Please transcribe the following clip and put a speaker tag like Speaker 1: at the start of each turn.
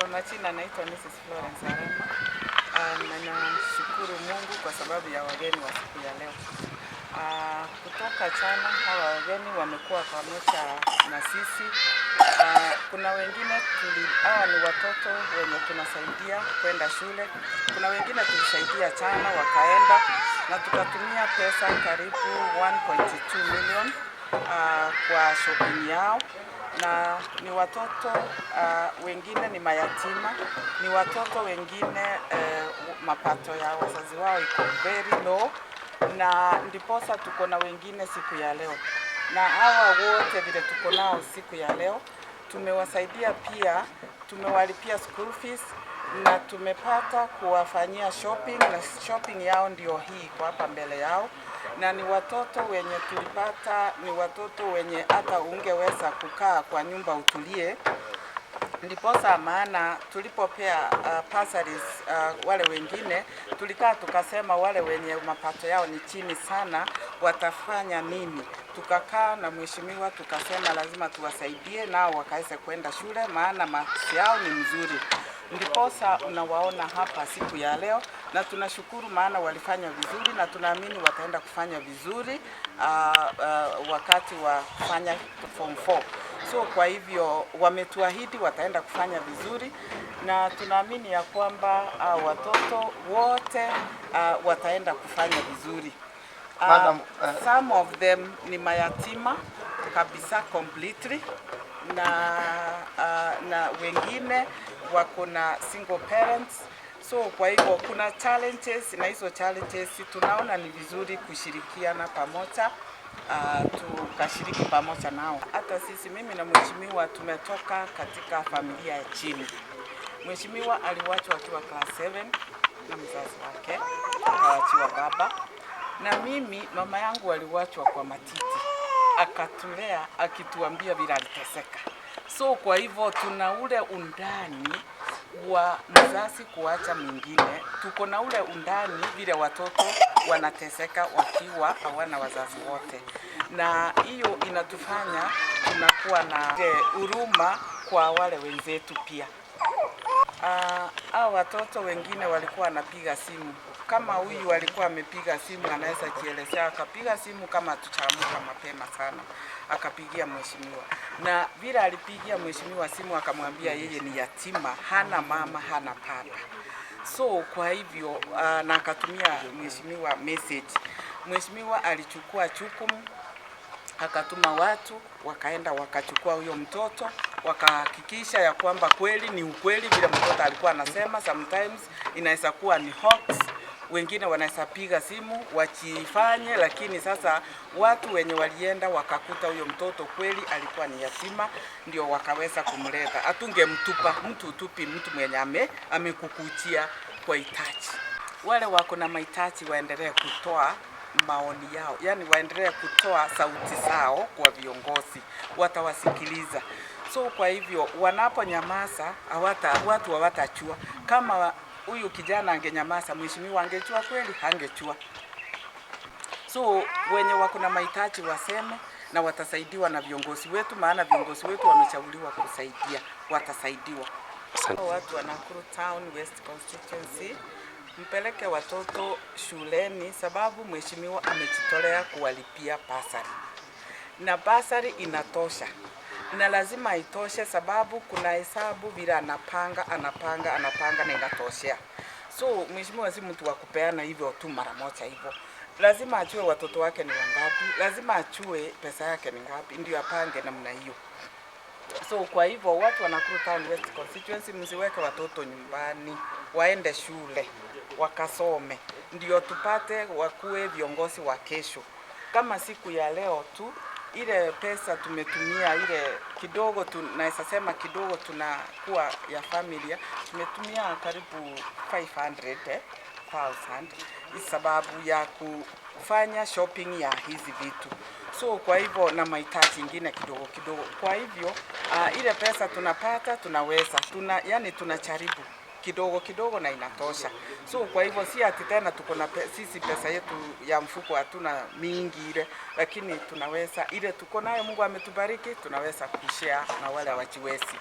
Speaker 1: Kwa majina naitwa Mrs. Florence Arama. Na nashukuru Mungu kwa sababu ya wageni wa siku ya leo. Kutoka jana hawa wageni wamekuwa pamoja na sisi. Kuna wengine hawa ni watoto wenye tunasaidia kwenda shule. Kuna wengine tulisaidia jana wakaenda na tukatumia pesa karibu 1.2 million kwa shopping yao na ni watoto wengine ni mayatima, ni watoto wengine mapato ya wazazi wao iko very low, na ndiposa tuko na wengine siku ya leo, na hawa wote vile tuko nao siku ya leo tumewasaidia pia, tumewalipia school fees na tumepata kuwafanyia shopping, na shopping yao ndio hii iko hapa mbele yao, na ni watoto wenye tulipata, ni watoto wenye hata ungeweza kukaa kwa nyumba utulie. Ndiposa maana tulipopea bursaries wale wengine tulikaa tukasema wale wenye mapato yao ni chini sana watafanya nini? Tukakaa na mheshimiwa tukasema lazima tuwasaidie nao wakaweze kwenda shule, maana marks yao ni mzuri. Ndiposa unawaona hapa siku ya leo, na tunashukuru maana walifanya vizuri, na tunaamini wataenda kufanya vizuri wakati wa kufanya form 4. So kwa hivyo wametuahidi wataenda kufanya vizuri, na tunaamini ya kwamba watoto wote wataenda kufanya vizuri.
Speaker 2: Madam,
Speaker 1: Some of them ni mayatima kabisa completely na wengine wako na single parents. So kwa hivyo kuna challenges, na hizo challenges tunaona ni vizuri kushirikiana pamoja, tukashiriki pamoja nao. Hata sisi, mimi na mheshimiwa tumetoka katika familia ya chini. Mheshimiwa aliwachwa akiwa class 7 na mzazi wake, akawachiwa baba, na mimi mama yangu aliwachwa kwa matiti, akatulea akituambia vile aliteseka. So kwa hivyo tuna ule undani wa mzazi kuacha mwingine, tuko na ule undani vile watoto wanateseka wakiwa hawana wazazi wote, na hiyo inatufanya tunakuwa na ile huruma kwa wale wenzetu pia. Hao watoto wengine walikuwa wanapiga simu. Kama huyu alikuwa amepiga simu, anaweza jielezea, akapiga simu kama tuchaamka mapema sana, akapigia mheshimiwa, na vile alipigia mheshimiwa simu akamwambia yeye ni yatima, hana mama, hana baba. So kwa hivyo na akatumia mheshimiwa message. Mheshimiwa alichukua jukumu akatuma watu wakaenda wakachukua huyo mtoto, wakahakikisha ya kwamba kweli ni ukweli vile mtoto alikuwa anasema. Sometimes inaweza kuwa ni hoax, wengine wanaweza piga simu wachifanye, lakini sasa watu wenye walienda wakakuta huyo mtoto kweli alikuwa ni yatima, ndio wakaweza kumleta. Hatungemtupa mtu, utupi mtu mwenye amekukuchia kwa hitaji. Wale wako na mahitaji waendelee kutoa maoni yao, yani waendelee kutoa sauti zao kwa viongozi, watawasikiliza. So kwa hivyo wanaponyamaza watu hawatachua. Kama huyu kijana angenyamaza, mheshimiwa angechua kweli? Hangechua. So wenye wako na mahitaji waseme na watasaidiwa na viongozi wetu, maana viongozi wetu wamechaguliwa kusaidia, watasaidiwa. Watu wa Nakuru Town West Constituency, mpeleke watoto shuleni, sababu mheshimiwa amejitolea kuwalipia basari na basari inatosha na lazima itoshe, sababu kuna hesabu vile anapanga anapanga anapanga na inatoshea. So mheshimiwa si mtu wa kupeana hivyo tu mara moja hivyo, lazima ajue watoto wake ni wangapi, lazima ajue pesa yake ni ngapi, ndio apange namna hiyo. So kwa hivyo watu wa Nakuru Town West Constituency, msiweke watoto nyumbani, waende shule wakasome, ndio tupate wakuwe viongozi wa kesho. Kama siku ya leo tu ile pesa tumetumia ile kidogo, tunaweza sema kidogo tunakuwa ya familia, tumetumia karibu 500,000 sababu ya kufanya shopping ya hizi vitu. So kwa hivyo na mahitaji ingine kidogo kidogo. Kwa hivyo ile pesa tunapata tunaweza yani tunajaribu kidogo kidogo na inatosha. So kwa hivyo si ati tena tuko na sisi pesa yetu ya mfuko hatuna mingi ile, lakini tunaweza ile tuko nayo, Mungu ametubariki, tunaweza kushare na wale hawajiwezi.